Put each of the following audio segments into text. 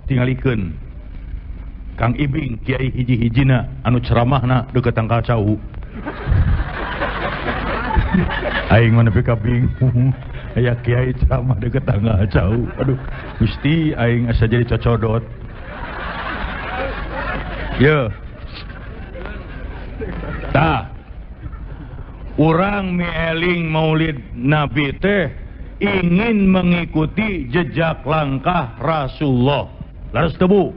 Sok tingalikeun Kang Ibing kiai hiji-hijina anu ceramahna deukeut tangkal cau. Aing mah nepi ka bingung. Aya kiai ceramah deukeut tangkal cau. Aduh, Gusti aing asa jadi cocodot. Ye. Tah. Urang mieling Maulid Nabi teh ingin mengikuti jejak langkah Rasulullah. Laras teu Bu?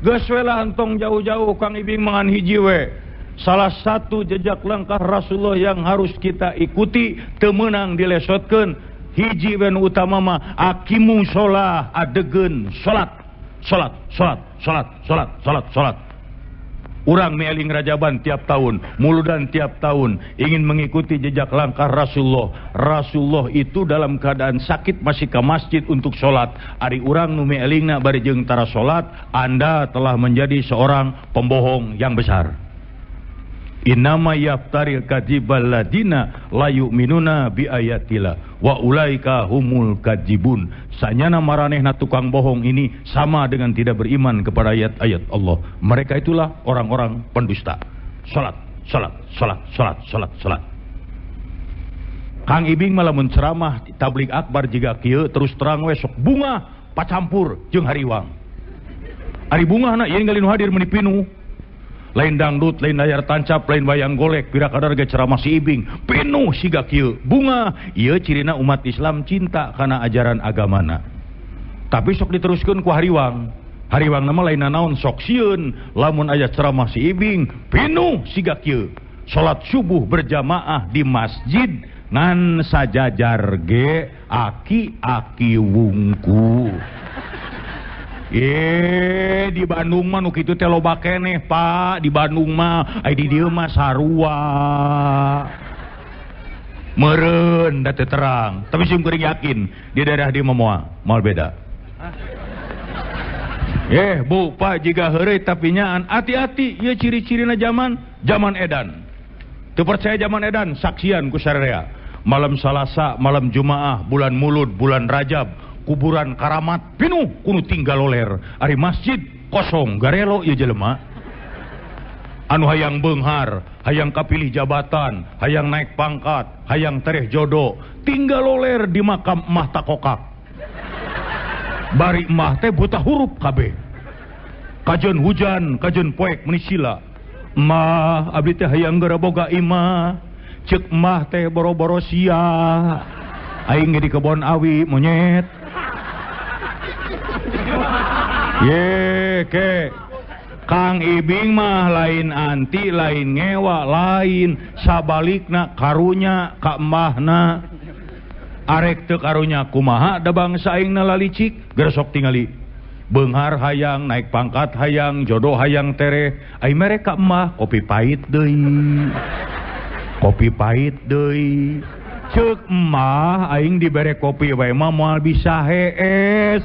Geus we lah entong jauh-jauh Kang Ibing mangan hiji we. Salah satu jejak langkah Rasulullah yang harus kita ikuti teu meunang dilesotkeun hiji we nu utama mah aqimu sholah, adegeun salat. Salat, salat, salat, salat, salat, salat. Urang mieling Rajaban tiap tahun, Muludan tiap tahun, ingin mengikuti jejak langkah Rasulullah. Rasulullah itu dalam keadaan sakit masih ke masjid untuk sholat. Ari urang nu mielingna bari jeung tara sholat, Anda telah menjadi seorang pembohong yang besar. Innama yaftaril kadzibal ladina la yu'minuna bi ayatillah wa ulaika humul kadzibun. Sanyana maranehna tukang bohong ini sama dengan tidak beriman kepada ayat-ayat Allah. Mereka itulah orang-orang pendusta. Salat, salat, salat, salat, salat, salat. Kang Ibing malah mun ceramah tabligh akbar jiga kieu terus terang we sok bunga pacampur jeung hariwang. Ari bungahna ieu ningali nu hadir meuni pinuh. Lain dangdut, lain layar tancap, lain wayang golek, pira kadar ge ceramah si Ibing, pinuh siga kieu. Bunga, ieu cirina umat Islam cinta kana ajaran agamana. Tapi sok diteruskeun ku hariwang. Hariwang mah lain nanaon sok sieun, lamun aya ceramah si Ibing, pinuh siga kieu. Salat subuh berjamaah di masjid ngan sajajar ge aki-aki wungku. Di Bandung mah nu kitu teh loba keneh, Pak. Di Bandung mah ai di dieu mah sarua. Meureun da teu terang, tapi sim kuring yakin di daerah dieu mah moal beda. Bu, Pak jiga heureuy tapi nyaan hati-hati ieu ciri-cirina zaman, zaman edan. Teu percaya zaman edan, saksian ku sararea. Malam Salasa, malam Jumaah, bulan Mulud, bulan Rajab, kuburan karamat pinuh kudu tinggal loler. Ari masjid kosong garelo ieu jelema. Anu hayang beunghar, hayang kapilih jabatan, hayang naik pangkat, hayang tereh jodoh, tinggal loler di makam emah takokak. Bari emah teh buta hurup kabeh. Kajeun hujan, kajeun poek meuni sila. Emah abdi teh hayang geura boga imah. Ceuk emah teh boro-boro sia. Aing ge di kebon awi monyet. Ye ke Kang Ibing mah lain anti, lain ngewa, lain sabalikna karunya ka emahna. Arek teu karunya kumaha da bangsa aingna lalicik, geresok tingali. Beunghar hayang, naik pangkat hayang, jodoh hayang tereh. Ai mere ka emah kopi pahit deui. Kopi pahit deui. Ceuk emah aing dibere kopi wae mah moal bisa hees.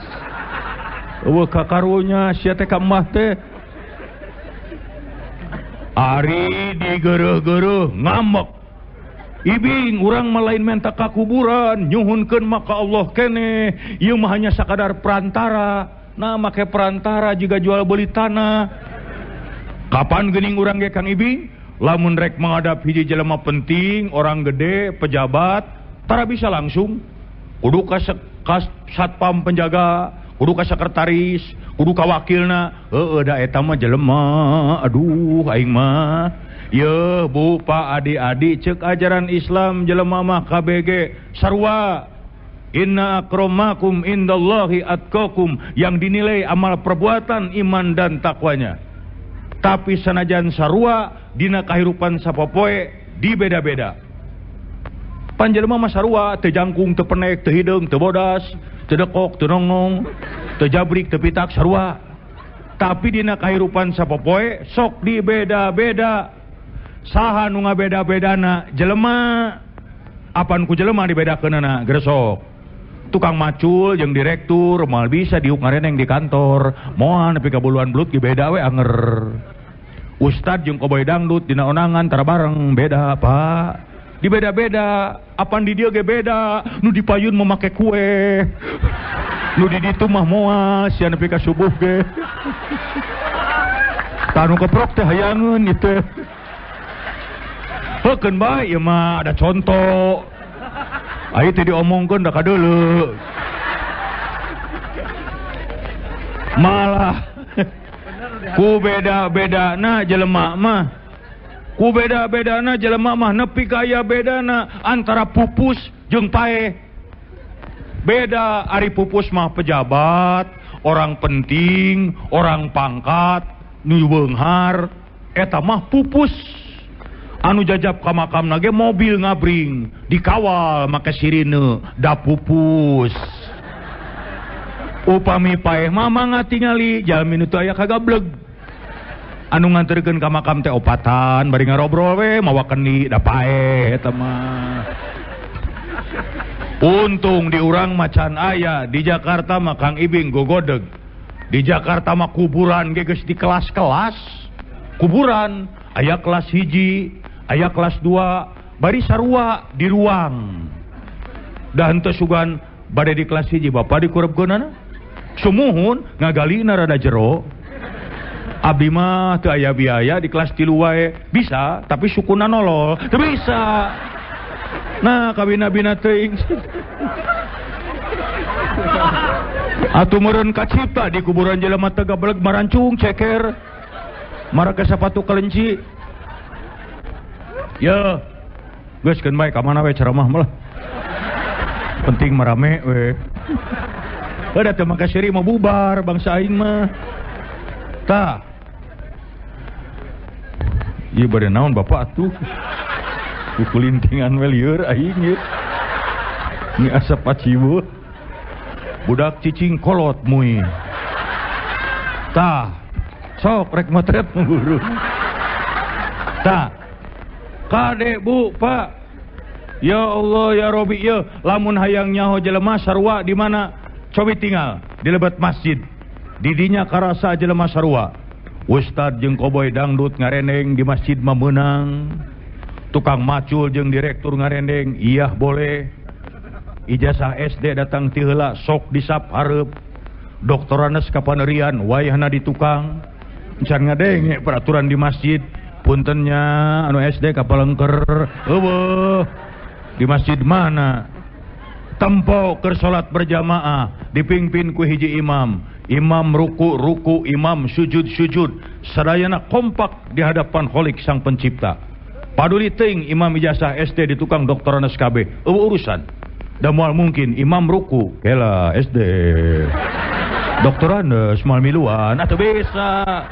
Eueuh ka karunya sia teh ka emah teh. Ari digeureuh-geureuh ngambek. Ibing urang mah lain menta ka kuburan, nyuhunkeun mah ka Allah keneh. Ieu mah hanya sakadar perantara. Nah make perantara juga jual beli tanah. Kapan geuning urang ge Kang Ibing? Lamun rek menghadap hiji jelema penting, orang gede, pejabat, tara bisa langsung. Kudu ka satpam penjaga, kudu ka sekretaris, kudu ka wakilna. Heueuh da eta mah jelema. Aduh aing mah. Yeuh Bu, Pak, adik-adik ceuk ajaran Islam jelema mah KBG sarua. Inna akramakum indallahi atqakum, yang dinilai amal perbuatan, iman dan takwanya. Tapi sanajan sarua dina kahirupan sapopoe dibeda-beda. Panjelema mah sarua teu jangkung, teu penek, teu hideung, teu bodas, teu dekok, teu nongnong, teu jabrik, teu pitak sarua. Tapi dina kahirupan sapopoe sok dibeda-beda. Saha nu ngabeda-bedana jelema? Apan ku jelema dibedakeunana gresok. Tukang macul jeung direktur moal bisa diuk ngareneng di kantor, moal nepi ka buluan belut ge beda we anger. Ustad jeung koboy dangdut dina onangan tara bareng beda, Pak. Di beda-beda, apan di dieu ge beda, nu di payun mah make kue. Nu di ditu mah moal sia nepi ka subuh ge. Tah nu keprok teh hayangeun ieu teh. Heukeun bae ieu mah ada contoh. Ayo teh diomongkeun da kadeuleu. Malah ku beda-bedana jelema mah. Ku beda-bedana jelema mah nepi ka aya bedana antara pupus jeung paeh. Beda ari pupus mah pejabat, orang penting, orang pangkat, nu beunghar, eta mah pupus. Anu jajab ka makamna ge mobil ngabring, dikawal make sirine, da pupus. Upami paeh mah mangga tingali jalmi nu teu aya kagableg. Anu nganterkeun ka makam teh opatan bari ngarobrol we mawa kendi da paeh eta mah. Untung di urang macan aya, di Jakarta mah Kang Ibing gogodeg. Di Jakarta mah kuburan ge geus di kelas-kelas. Kuburan aya kelas 1, aya kelas 2, bari sarua di ruang. Da henteu sugan bade di kelas 1 bapak dikurebkeunana. Sumuhun ngagalina rada jero. Abdi mah teu aya biaya di kelas 3 wae. Bisa, tapi sukuna nolol. Teu bisa. Nah, kabina-bina teuing. Atuh meureun kacipta di kuburan jelema teh gabeleg marancung ceker. Marake sapatu kelenci. Ye. Geus keun bae ka mana we ceramah mah lah. Penting marame we. Heuh teu make seuri mah bubar bangsa aing mah. Tah. Ieu bade naon bapak atuh? Kukulintingan we lieur aing ieu. Ni asap paciweuh. Budak cicing kolot mui. Tah. Sok rek motret guru. Tah. Kade bu, Pak. Ya Allah ya Robi ya, lamun hayang nyaho jelema sarua di mana? Cobi tinggal di lebet masjid. Didinya karasa jelema sarua. Ustad jeung koboy dangdut ngarendeng di masjid mah meunang. Tukang macul jeung direktur ngarendeng, iya boleh. Ijazah SD datang ti heula sok disap hareup. Doktoranes kapanerian wayahna di tukang. Can ngadenge peraturan di masjid. Puntennya anu SD kapalengker. Eueuh. Di masjid mana? Tempo keur salat berjamaah dipimpin ku hiji imam. Imam ruku ruku, imam sujud sujud, sadayana kompak di hadapan Khalik sang pencipta. Paduli teuing imam ijazah SD di tukang doktoranes KB, eueuh urusan. Da moal mungkin imam ruku, kela SD. Doktoranes moal miluan atuh bisa.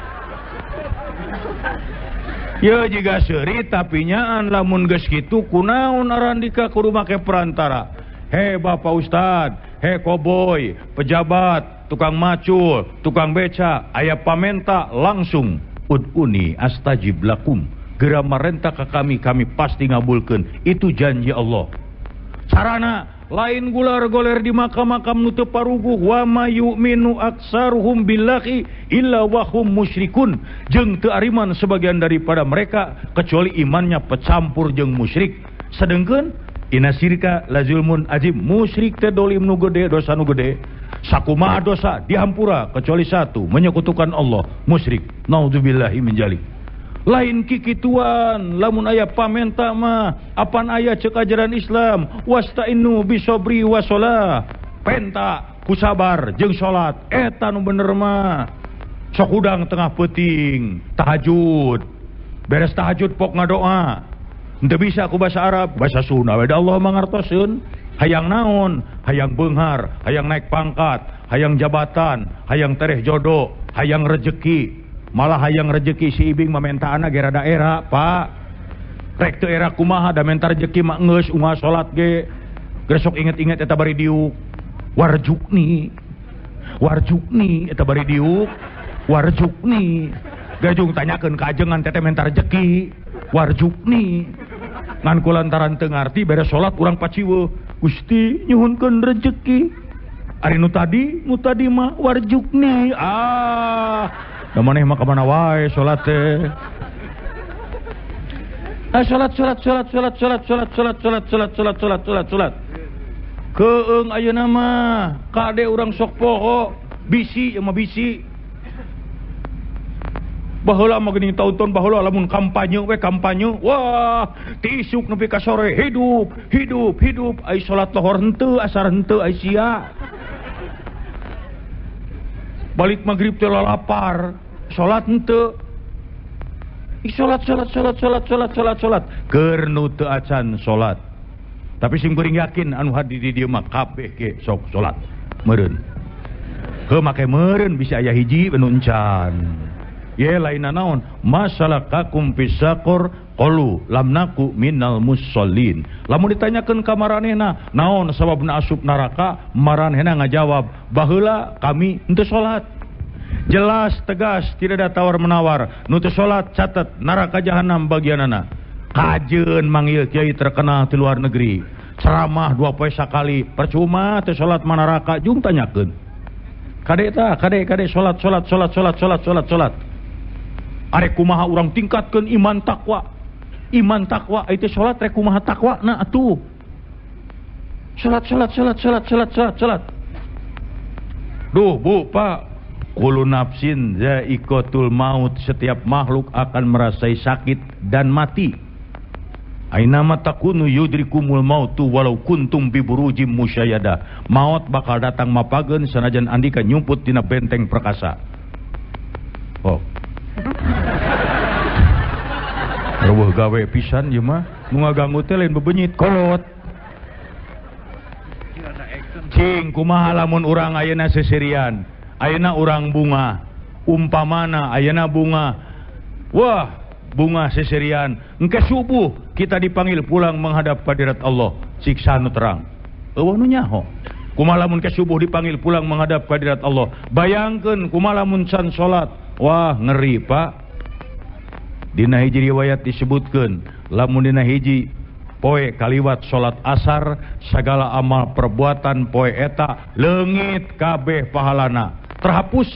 Ya jiga seuri tapi nyaan lamun geus kitu kunaon arandika kudu make perantara. He Bapak Ustad, he koboy, pejabat, tukang macul, tukang beca, aya pamenta langsung ud'uni astajib lakum. Geura marenta ka kami, kami pasti ngabulkeun. Itu janji Allah. Sarana lain gular goler di makam-makam nu teu paruguh wa ma yu'minu aksaruhum billahi illa wa hum musyrikun. Jeung teu ariman sebagian daripada mereka kecuali imannya pecampur jeung musyrik. Sedengkeun inna syirka la zulmun azim. Musyrik teh dolim nu gede, dosa nu gede. Sakumaha dosa dihampura kecuali satu, menyekutukan Allah, musyrik. Naudzubillahi min dzalik. Lain kikituan, lamun aya pamenta mah apan aya ceuk ajaran Islam, wasta'inu bisobri wasolah. Penta ku sabar jeung salat, eta nu bener mah. Sok hudang tengah peuting, tahajud. Beres tahajud pok ngadoa. Henteu bisa ku bahasa Arab, bahasa Sunda we da Allah mangartoseun. Hayang naon? Hayang beunghar, hayang naik pangkat, hayang jabatan, hayang tereh jodoh, hayang rejeki. Malah hayang rejeki si Ibing mah mentaana ge rada era, Pak. Rek teu era kumaha da menta rejeki mah geus unggal salat ge. Geus sok inget-inget eta bari diuk. Warjukni. Warjukni eta bari diuk. Warjukni. Gajung tanyakeun ka ajengan teteh menta rejeki. Warjukni. Ngan kulantaran teu ngarti beres salat urang paciweuh. Gusti nyuhunkeun rejeki. Ari nu tadi mah warjukni. Ah, da maneh mah ka mana wae salat teh. Ha salat salat salat salat salat salat salat salat salat salat salat salat salat. Keung ayeuna mah kade urang sok poho bisi ieu mah bisi. Baheula mah geuning taun-taun baheula lamun kampanye we kampanye wah ti isuk nepi ka sore hidup hidup hidup ai salat lohor henteu asar henteu ai sia. Balik maghrib teh lapar salat henteu. Salat salat salat salat salat salat salat keur nu teu acan salat. Tapi sing kuring yakin anu hadir di dieu mah kabeh ge sok salat meureun. Heuh make meureun bisa aya hiji nu encan. Ye lain naon masalakakum fisaqor qalu lam naku minal musallin. Lamun ditanyakeun ka maranehna naon sababna asup neraka, maranehna ngajawab baheula kami henteu salat. Jelas tegas tidak ada tawar menawar. Nu teu salat catet neraka jahanam bagianana. Kajeun manggil kiai terkenal di luar negeri. Ceramah 2 poe sakali percuma teu salat mah neraka jung tanyakeun. Kade tah kade kade salat salat salat salat salat salat salat. Arek kumaha urang tingkatkeun iman takwa. Iman takwa itu salat rek kumaha takwa na atuh. Salat salat salat salat salat salat salat. Duh Bu Pak, kullu nafsin za'iqatul maut, setiap makhluk akan merasai sakit dan mati. Aina ma takunu yudrikumul mautu walau kuntum bi burujim musyayyada. Maut bakal datang mapageun sanajan andika nyumput dina benteng perkasa. Oh. Reueuh gawe pisan ieu mah, nu ngaganggu teh lain bebenyit kolot. Cing kumaha lamun urang ayeuna seserian, ayeuna urang bunga, umpamana ayeuna bunga. Wah, bunga seserian, engke subuh kita dipanggil pulang menghadap hadirat Allah, siksa nu terang. Eueuh nu nyaho. Kumaha lamun ke subuh dipanggil pulang menghadap hadirat Allah. Bayangkeun kumaha lamun can salat. Wah, ngeri Pak. Dina hiji riwayat disebutkeun, lamun dina hiji poe kaliwat salat asar, segala amal perbuatan poe eta leungit kabeh pahalana, terhapus.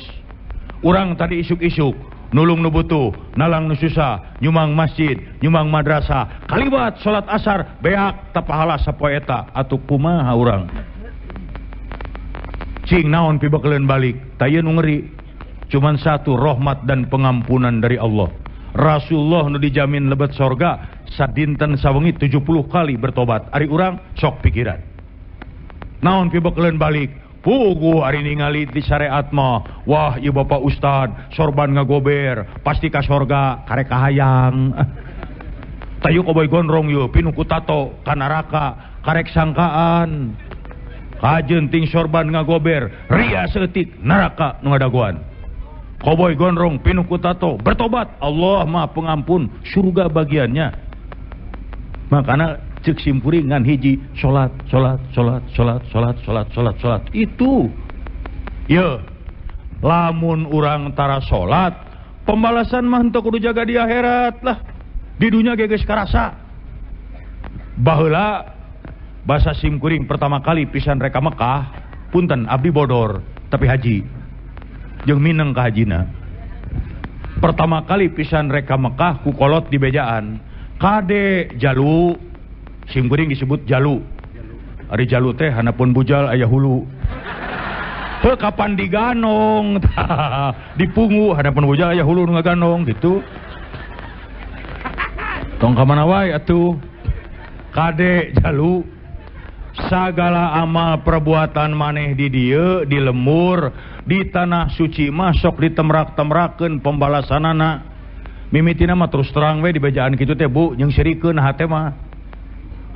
Urang tadi isuk-isuk nulung nu butuh, nalang nu susah, nyumang masjid, nyumang madrasah, kaliwat salat asar beak ta pahala sapoe eta, atuh kumaha urang? Cing naon pibekeleun balik, tah ieu nu ngeri. Cuman satu, rahmat dan pengampunan dari Allah. Rasulullah nu dijamin lebet sorga sadinten sawengi 70 kali bertobat. Ari urang sok pikiran. Naon pibekeleun balik? Puguh ari ningali di syariat mah. Wah, ieu bapak ustad sorban ngagober, pasti ka sorga karek kahayang. Tayu koboy gondrong yeuh pinuh ku tato ka neraka karek sangkaan. Kajeun ting sorban ngagober, ria saeutik neraka nu ngadagoan. Koboy gondrong pinuh ku tato bertobat, Allah Maha Pengampun, surga bagiannya. Makana cek simpuring ngan hiji salat salat salat salat salat salat salat salat itu. Ye, lamun urang tara salat, pembalasan mah henteu kudu jaga di akhirat lah. Di dunya ge geus karasa. Baheula basa simkuring pertama kali pisan reka Mekah, punten abdi bodor tapi haji. Jeung mineng ka hajina. Pertama kali pisan reka Mekah ku kolot di bejaan. Kade jalu, simkuring disebut jalu. Ari jalu teh hanapun bujal aya hulu. Heuh kapan diganong, dipungu hanapun bujal aya hulu nu ngaganong gitu. Tong ka mana wae atuh. Kade jalu, sagala amal perbuatan maneh di dieu di lembur di tanah suci mah sok ditemrak-temrakeun pembalasanana. Mimitina mah terus terang we di bejaan kitu teh Bu, jeung sirikeun hate mah.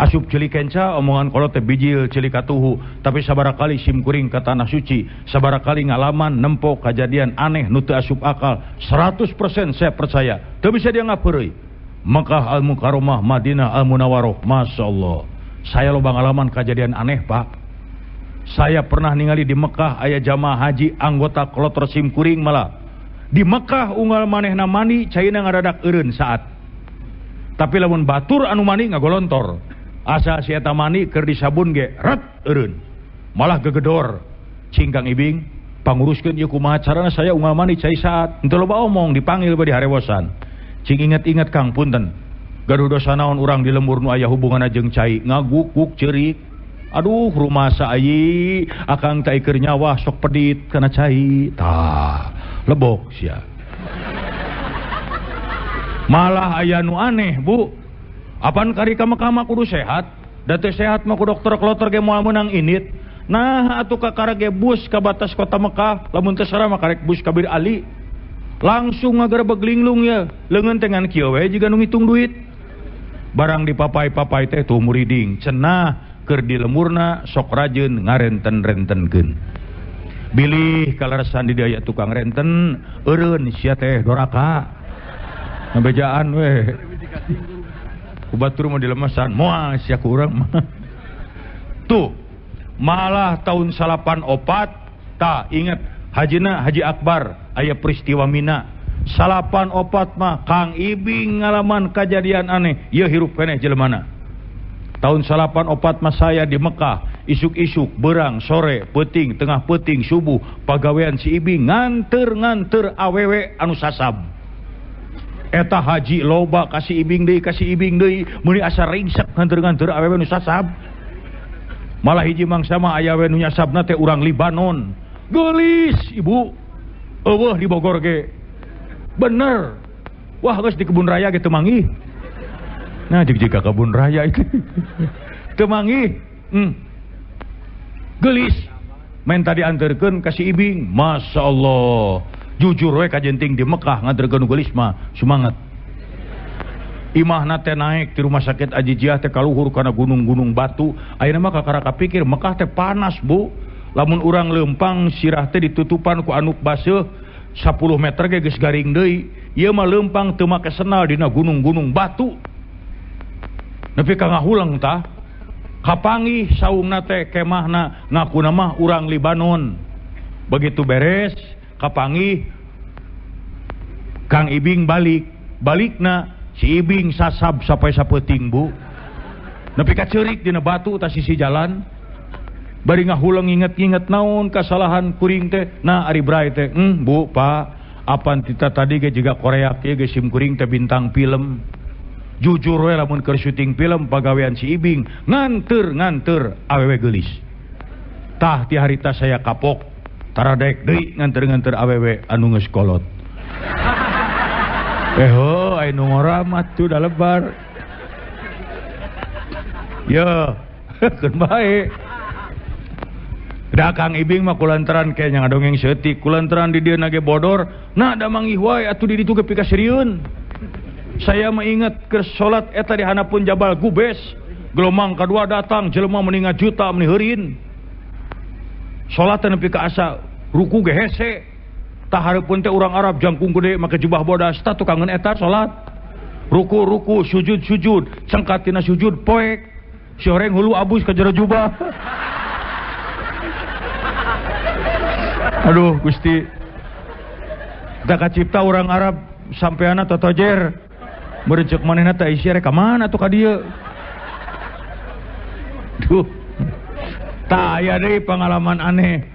Asup ceuli kenca omongan kolot teh bijil ceuli katuhu, tapi sabaraha kali simkuring ka tanah suci, sabaraha kali ngalaman nempo kajadian aneh nu teu asup akal, 100% saya percaya, teu bisa dia ngapeureuy. Mekah Al-Mukarramah, Madinah Al-Munawwarah, Masya Allah. Saya loba ngalaman kejadian aneh Pak. Saya pernah ningali di Mekah aya jamaah haji anggota kloter simkuring malah. Di Mekah unggal manehna mandi caina ngadadak eureun saat. Tapi lamun batur anu mandi ngagolontor. Asa si eta mandi keur disabun ge ret eureun. Malah gegedor. Cing Kang Ibing panguruskeun ieu kumaha carana saya unggal mandi cai saat. Henteu loba omong dipanggil bari harewosan. Cing inget-inget Kang punten. Gaduh dosa naon urang di lembur nu aya hubunganna jeung cai, ngagukuk ceurik. Aduh rumasa ayi, akang teh keur nyawa sok pedit kana cai. Tah, lebok sia. Malah aya nu aneh, Bu. Apan kari ka Mekah mah kudu sehat? Da teu sehat mah ku dokter kloter ge moal meunang init. Nah, atuh kakara ge bus ka batas kota Mekah, lamun teu sarah mah karek bus ka Bir Ali. Langsung ngagerebeg linglung ya, leungeun teh ngan kieu we jiga nu ngitung duit. Barang dipapai-papai teh tuh muriding, cenah keur di lemurna sok rajin ngarenten-rentenkeun. Bilih kaleresan di dieu aya tukang renten, eureun sia teh doraka. Ngabejaan we. Ku batur mah dilemasan, moal sia ku urang mah. Tuh, malah tahun 94 tah inget hajina Haji Akbar aya peristiwa Mina. 94 mah Kang Ibing ngalaman kejadian aneh, ieu hirup keneh jelemana. Tahun 94 mah saya di Mekah, isuk-isuk, berang, sore, peuting, tengah peuting, subuh, pagawean si Ibing nganter-nganter awewe anu sasab. Eta haji loba kasih Ibing deui, kasih Ibing deui, meuni asa ringsek nganter-nganter awewe nu sasab. Malah hiji mangsa mah aya we nu nyasabna teh urang Libanon. Geulis ibu, eueuh di Bogor ge. Bener. Wah geus di kebun raya ge teu manggih. Nah jig-jig ka kebun raya itu. Teu manggih. Geulis. Main tadi anterkeun ka si Ibing. Masya Allah. Jujur we kajenting di Mekah nganterkeun nu geulis mah semangat. Imahna teh naik di rumah sakit Ajijiah teh kaluhur kana gunung-gunung batu. Ayeuna mah kakara kapikir Mekah teh panas, Bu. Lamun urang leumpang sirah teh ditutupan ku anuk baseuh 10 meter ge geus garing deui. Ieu mah leumpang teu make senal dina gunung-gunung batu. Nepi ka ngahuleng tah. Kapanggih saungna teh kemahna ngakuna mah urang Libanon. Begitu beres kapanggih Kang Ibing balik. Balikna si Ibing sasab sampai sapeuting, Bu. Nepi ka ceurik dina batu tah sisi jalan. Bari ngahuleng inget-inget naon kasalahan kuring teh. Nah ari bray teh, Bu, Pak, apan tita tadi ge jiga Korea kieu ge sim kuring teh bintang film. Jujur we lamun keur syuting film pagawean si Ibing nganter-nganter awewe geulis. Tah ti harita saya kapok, taradek deui nganter-nganter awewe anu geus kolot. Heuh, aya nu ngora mah tuh da lebar. Ye, keun bae. Da Kang Ibing mah kulantaran ke nya ngadongeng seutik, kulantaran di dieu nage bodor, nah da manggih wae atuh di ditu ge pikaserieun. Saya mengingat ke salat eta di hanapun Jabal Gubes, gelombang kedua datang jelema meninga juta meni heurin. Salat teh nepi ka asa ruku ge hese. Tah hareupeun teh urang Arab jangkung gede make jubah bodas, tah tukangeun eta salat. Ruku-ruku, sujud-sujud, cengkat tina sujud poek. Si horeng hulu abus ka jero jubah. Aduh Gusti. Da kacipta urang Arab sampeana totojer. Merencek manehna teh isi rek ka mana tuh ka dieu. Duh. Tah aya deui pengalaman aneh.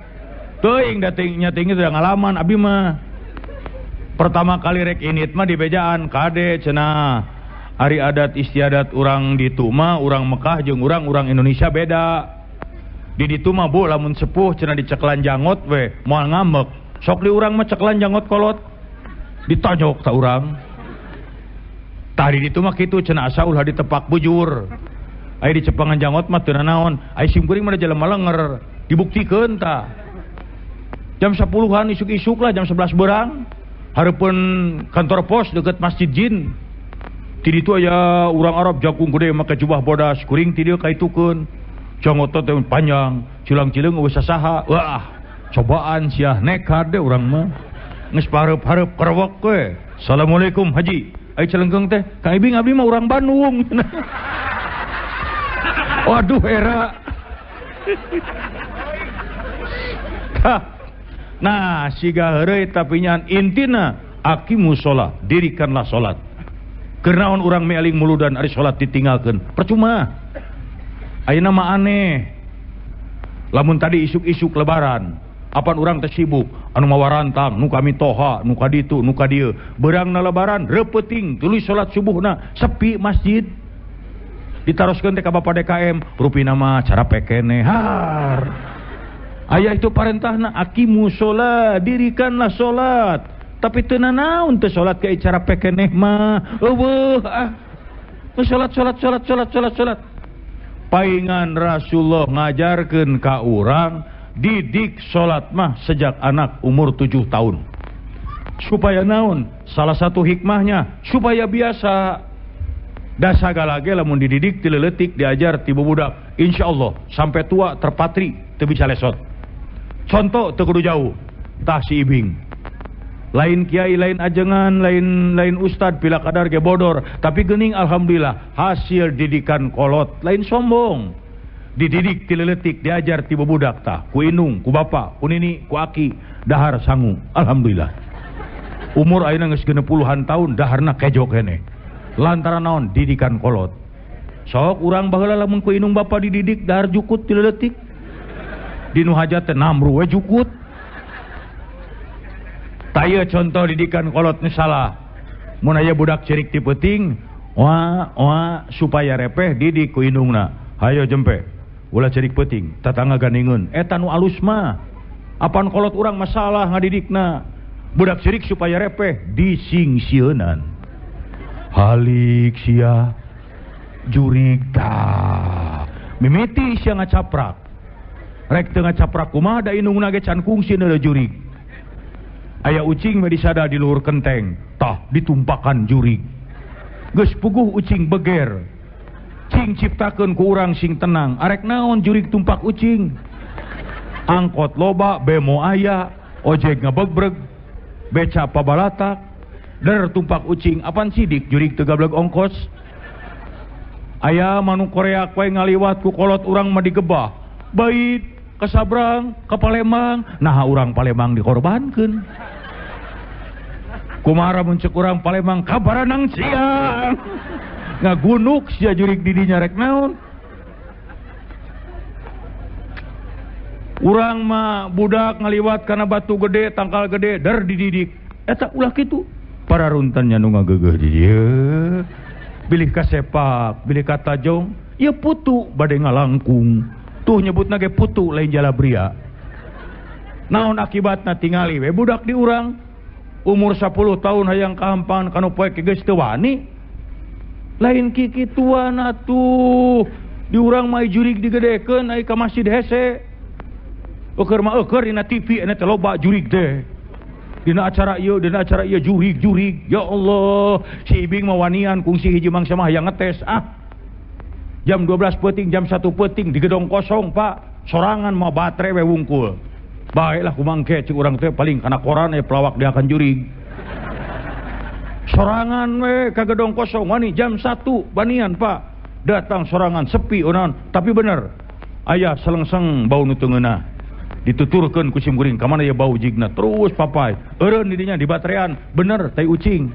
Teuing da nya tinggi teh ngalaman abi mah. Pertama kali rek init mah di bejaan kade cenah. Ari adat istiadat urang ditu mah urang Mekah jeung urang Indonesia beda. Di ditu mah Bu lamun sepuh cenah diceklan janggot we moal ngambek. Sok di urang mah ceklan janggot kolot. Ditonjok ta urang. Tah di ditu mah kitu cenah asa ulah ditepak bujur. Aya dicepangan janggot mah teu nanaon. Aya sim kuring mah da jelema lenger, dibuktikeun tah. Jam 10-an isuk-isuk lah jam 11 berang. Hareupeun kantor pos deket Masjid Jin. Ti ditu aya urang Arab jangkung gede make jubah bodas, kuring ti dieu kaitukeun. Janggot teh panjang, cilang-cileung eueuh sasaha. Wah, cobaan sia nekat deh urang mah. Geus pareup-hareup kerewek we. Assalamualaikum Haji. Ai celengkeung teh, Kang Ibing abdi mah urang Bandung. Waduh era. Nah, siga heureuy tapi nyan intina aqimu sholat, dirikanlah sholat. Keur naon urang mealing muludan ari sholat ditinggalkeun? Percuma. Ayeuna mah aneh. Lamun tadi isuk-isuk lebaran, Apan urang teh sibuk anu mawarantang nu kami toha nu ka ditu nu ka dieu. Beurangna lebaran reupeting tuluy salat subuhna sepi masjid. Ditaroskeun teh ka Bapak DKM rupina mah cara pekene har. Aya itu parentahna aqimu sholat, dirikanlah salat. Tapi teu nanaon teu salat ka cara pekeneh mah. Eueuh ah. Teu salat salat salat salat salat salat. Paingan Rasulullah ngajarkeun ka urang didik salat mah sejak anak umur 7 tahun. Supaya naon? Salah satu hikmahnya supaya biasa. Da sagala ge lamun dididik ti leutik diajar ti budak, insyaallah sampai tua terpatri teu bisa lesot. Contoh teu kudu jauh, tah si Ibing. Lain kiai, lain ajengan, lain ustad pila kadar ge bodor, tapi geuning alhamdulillah hasil didikan kolot, lain sombong. Dididik ti leutik diajar ti budak tah, ku indung, ku bapa, ku nini, ku aki, dahar sangu, alhamdulillah. Umur ayeuna geus 60-an tahun daharna kejo keneh. Lantaran naon didikan kolot. Sok urang baheula lamun ku indung bapa dididik dahar jukut ti leutik. Dinu hajat teh namru we jukut. Tah ieu contoh didikan kolot nu salah. Mun aya budak cerik ti peuting, wah wah supaya repeh didik ku indungna. Hayo jempe. Ulah cerik peuting, tatangga gandingeun. Eta nu alus mah. Apan kolot urang masalah ngadidikna. Budak cerik supaya repeh disingsieunan. Halik sia jurig tah. Mimiti sia ngacaprak. Rek teu ngacaprak kumaha da indungna ge can kungsi neuleuh jurig. Aya ucing we disada di luhur kenteng, tah ditumpakan jurig. Geus puguh ucing beger. Cing ciptakeun ku urang sing tenang. Arek naon jurig tumpak ucing? Angkot loba, bemo aya, ojek ngebegbreg, beca pabalatak, der tumpak ucing, apan sidik jurig teu gableg ongkos. Aya manuk Korea koe ngaliwat ku kolot urang mah digebah. Bait ke Sabrang, ke Palembang, nah urang Palembang dikorbankeun. Kumaha mun ceuk urang Palembang kabaranang siang. Ngagunuk sia jurig di dinya rek naon. Urang mah budak ngaliwat kana batu gede, tangkal gede, der dididik. Eta ulah kitu. Para runtannya nu ngageugeuh di dieu. Bilih ka sepak, bilih ka tajong, ieu putu bade ngalangkung. Tuh nyebutna ge putu lain jalabria. Naon akibatna tingali we budak di urang umur 10 tahun hayang kahampangan kanu poek geus teu wani. Lain kikituan atuh. Di urang mah jurig digedekeun ai ka masjid hese. Eueur mah eueur dina TV nya teh loba jurig teh. Dina acara ieu jurig-jurig. Ya Allah, si Ibing mah wanian kungsi hiji mangsa mah hayang ngetes ah. Jam 12 peuting, jam 1 peuting di gedong kosong, Pak. Sorangan mah baterai we wungkul. Baiklah kumangke cik urang teh paling kana koran pelawak dia akan jurig. Sorangan we ka gedong kosong wani jam 1 banian, Pak. Datang sorangan sepi onan, tapi bener. Aya selengseng bau nu teu ngeunah. Dituturkeun ku sim kuring ka mana ya bau jigna terus papai. Eureun di dinya di baterean, bener tai ucing.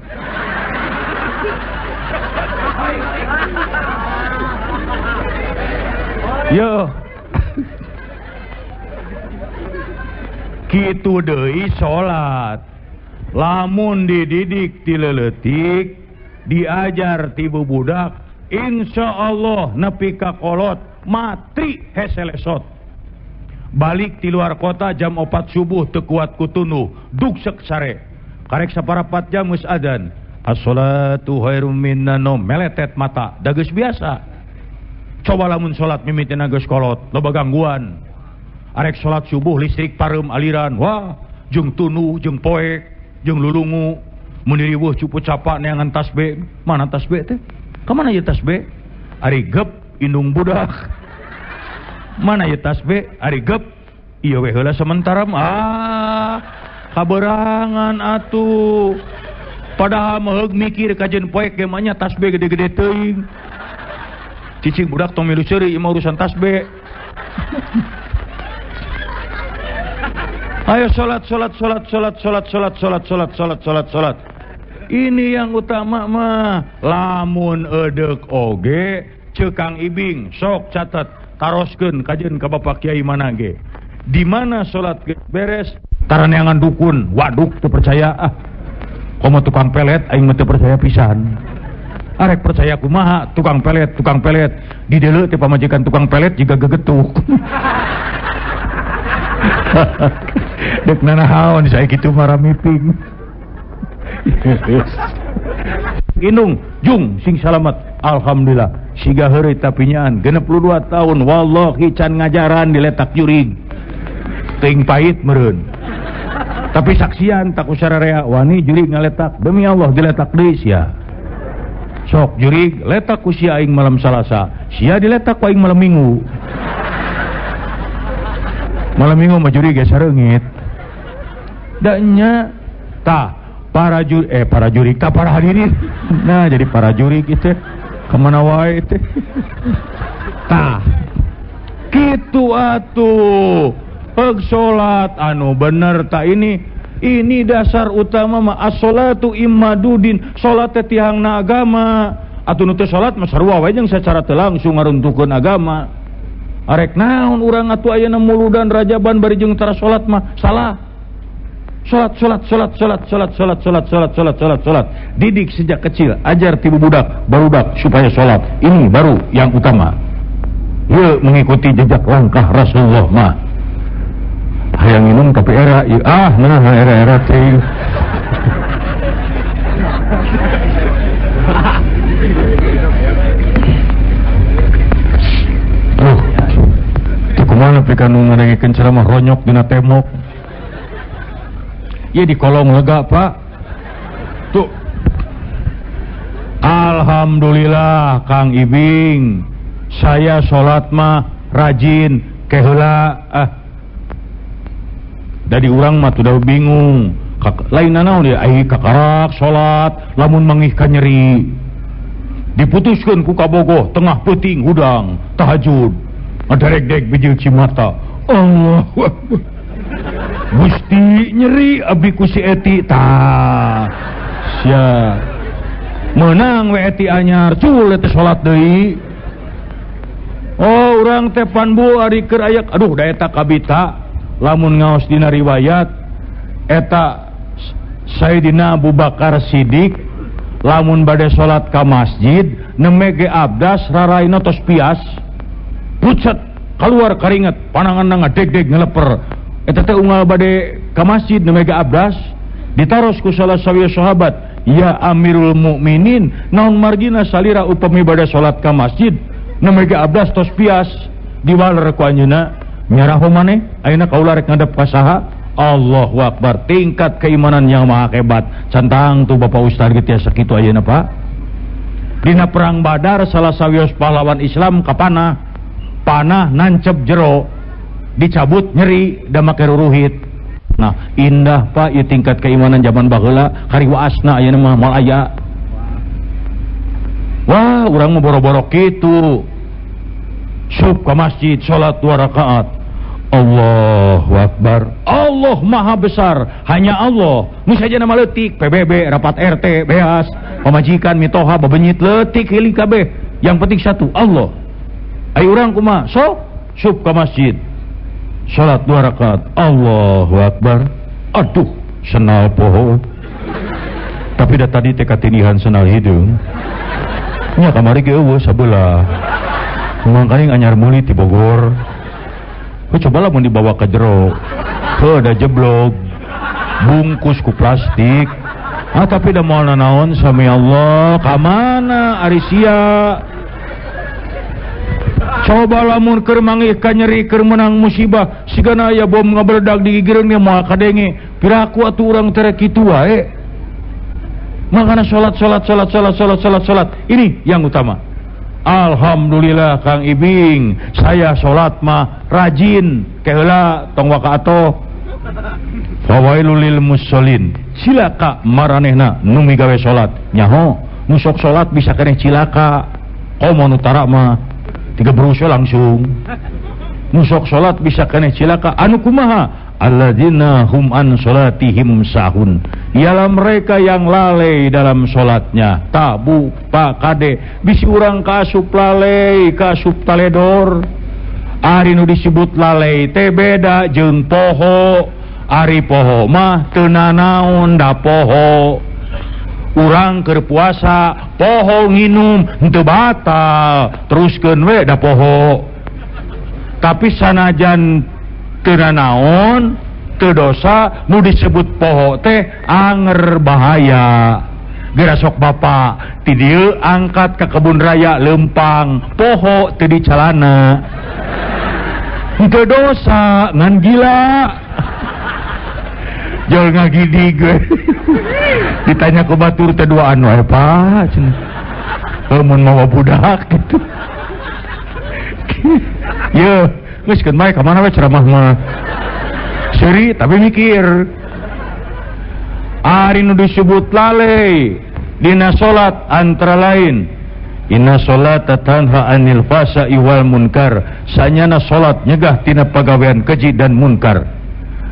Yo. Kitu deui salat. Lamun dididik ti leuletik, diajar ti bubudak, insyaallah nepi ka kolot matri hese lesot. Balik ti luar kota jam 4 subuh teu kuat ku tunduh, dugsek sare. Karek saparapat jam geus adzan. As-sholatu khairum minan naum, meletet mata, da geus biasa. Coba lamun salat mimitina geus kolot, loba gangguan. Arek salat subuh listrik pareum aliran, wah, jeung tunduh, jeung poek, jeung lulungu, mun diriweuh cupu capa neangan tasbih. Mana tasbih teh? Ka mana ieu tasbih? Ari gep indung budak. Mana ieu tasbih? Ari gep. Ieu we heula sementara mah. Kaberangan atuh. Padahal mah mikir kajeun poek ge mah nya tasbih gede-gede teuing. Cicing budak tong milu seuri ieu mah urusan tasbih. Ayo salat salat salat salat salat salat salat salat salat salat salat. Ini yang utama mah. Lamun eudek oge ceuk Kang Ibing sok catat taroskeun kajeun ka Bapak Kiai mana ge. Di mana salat beres taraneangan dukun, waduk teu percaya ah. Komo tukang pelet aing mah teu percaya pisan. Arek percaya kumaha tukang pelet di deuleu teh pamajikan tukang pelet jiga gegetuk. Dek nanahaon saya kitu marah miping. Indung jung sing salamet alhamdulillah siga heureuy tapi nyaan 62 tahun wallahi can ngajaran diletak jurig teuing pahit meureun. Tapi saksian tak usah rea wani jurig ngaletak demi Allah diletak deui sia. Sok jurig letak ku sia aing malam Salasa, sia diletak ku aing malam Minggu. Malam Minggu mah jurig geus sareungit. Da nya tah para jurig tah para hadirin. Nah jadi para jurig itu kemana wae teh. Tah kitu atuh. Peg salat anu bener tak ini dasar utama mah as-salatu imadudin, salat teh tiangna agama. Atuh nu teu salat mah sarua wae jeung sacara teu langsung ngaruntuhkeun agama. Arek naon urang atuh ayeuna muludan rajaban bari jeung tara salat mah salah. Salat salat salat salat salat salat salat salat salat salat salat. Didik sejak kecil, ajar ti budak barudak supaya salat. Ini baru yang utama. Yeuh mengikuti jejak langkah Rasulullah mah. Hayang minum tapi era ieu ah nah era-era teh. Oh, teu kumaha pikeun nu ngadengikeun ceramah ronyok dina tembok. Ieu di kolong lega, Pak. Tuh. Alhamdulillah Kang Ibing. Saya salat mah rajin keheula ah. Dari urang mah tuh bingung. Lain naon dia ai kakarak salat lamun mangih ka nyeri. Diputuskeun ku kabogoh tengah peuting hudang tahajud. Ngadarek-dek bijil cimata. Allahu Akbar. Gusti nyeri abdi ku si Eti tah. Sia. Meunang we Eti anyar cul teh salat deui. Oh urang teh panbu ari keur aya aduh da eta kabita. Lamun ngaos dina riwayat eta Sayyidina Abu Bakar Siddiq lamun bade salat ka masjid neme ge abdas raraina tos pias pucet keluar karinget pananganna ngadeg-deg ngeleper eta teh unggal bade ka masjid neme ge abdas ditaros ku salah sawieu sahabat ya Amirul Mukminin naon margina salira upami bade salat ka masjid neme ge abdas tos pias diwaler ku anjeunna nyaraho maneh ayeuna kaula rek ngadep ka saha? Allahu Akbar, tingkat keimanan yang maha hebat. Cantang tuh Bapak Ustaz ge tiasa kitu ayeuna Pak. Dina perang Badar salah sawios pahlawan Islam kapanah, panah nancep jero, dicabut nyeri da make ruruhit. Nah, indah Pak ieu tingkat keimanan zaman baheula kari waasna ayeuna mah moal aya. Wah, urang mah boro-boro kitu. Sup ke masjid salat 2 rakaat. Allahu Akbar. Allah Maha Besar, hanya Allah. Nu saja nama leutik, PBB, rapat RT, beas, pamajikan mitoha babenyit leutik hiling kabeh. Yang penting satu, Allah. Ayo urang kumaha? Sok sup ke masjid. Salat 2 rakaat. Allahu Akbar. Aduh, senal poho. Tapi da tadi teh katinihan senal hideung. Nya kamari ge eueuh sabelah. Mangkaning anyar meuli ti Bogor. Kau coba lah mau dibawa ke jero, ke ada jeblok, bungkus ku plastik. Ah tapi dah mau nanaon sami Allah, kamana arisia? Coba lamun keur mangih ka nyeri keur menang musibah, sigana aya bom ngabeledag di gigireun ge moal kadenge. Piraku atuh urang tere kitu wae. Makana salat salat salat salat salat salat salat. Ini yang utama. Alhamdulillah Kang Ibing, saya salat mah rajin, keheula tong waka atoh. Fawailul lil musallin. Cilaka maranehna nu migawe salat. Nyaho, nu sok salat bisa keneh cilaka. Komo nu tara mah tiga berusyo langsung. Nu sok salat bisa keneh cilaka. Anu kumaha? Alladzina hum an salatihim sahun. Ialah mereka yang lalai dalam salatnya. Tabu pak kade bisi urang kaasup lalai, kaasup taledor. Ari nu disebut lalai teh beda jeung poho. Ari poho mah teu nanaon da poho. Urang keur puasa poho nginum henteu batal, teruskeun we da poho. Tapi sanajan teu nanaon, teu dosa, nu disebut poho teh anger bahaya. Geura sok bapak ti dieu angkat ka kebun raya lempang, poho teu dicalana. Henteu dosa ngan gila. Jol ngagidig we. Ditanya ku batur teh duaan wae Pak cenah. Mun mawa budak gitu. Yeuh, geus keun bae ka mana we ceramah mah. Seuri tapi mikir. Ari nu disebut lalai dina salat antara lain inna salata tanha anil fahsya'i wal munkar. Sanyana salat nyegah tina pagawean keji dan munkar.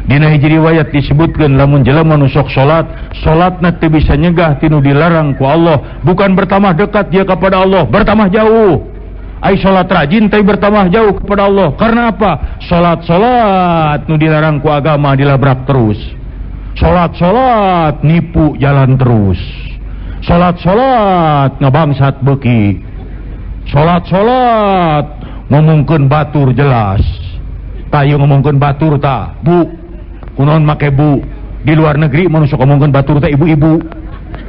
Dina hiji riwayat disebutkeun lamun jelema nu sok salat, salatna teu bisa nyegah tinu dilarang ku Allah, bukan bertambah dekat dia kepada Allah, bertambah jauh. Ai salat rajin tapi bertambah jauh kepada Allah. Karena apa? Salat-salat nu dilarang ku agama dilabrak terus. Salat-salat nipu jalan terus. Salat-salat ngabangsat beuki. Salat-salat ngomongkeun batur jelas. Tah ieu ngomongkeun batur tah, Bu. Kunaon make bu? Di luar negeri mah nu sok ngomongkeun batur teh ibu-ibu.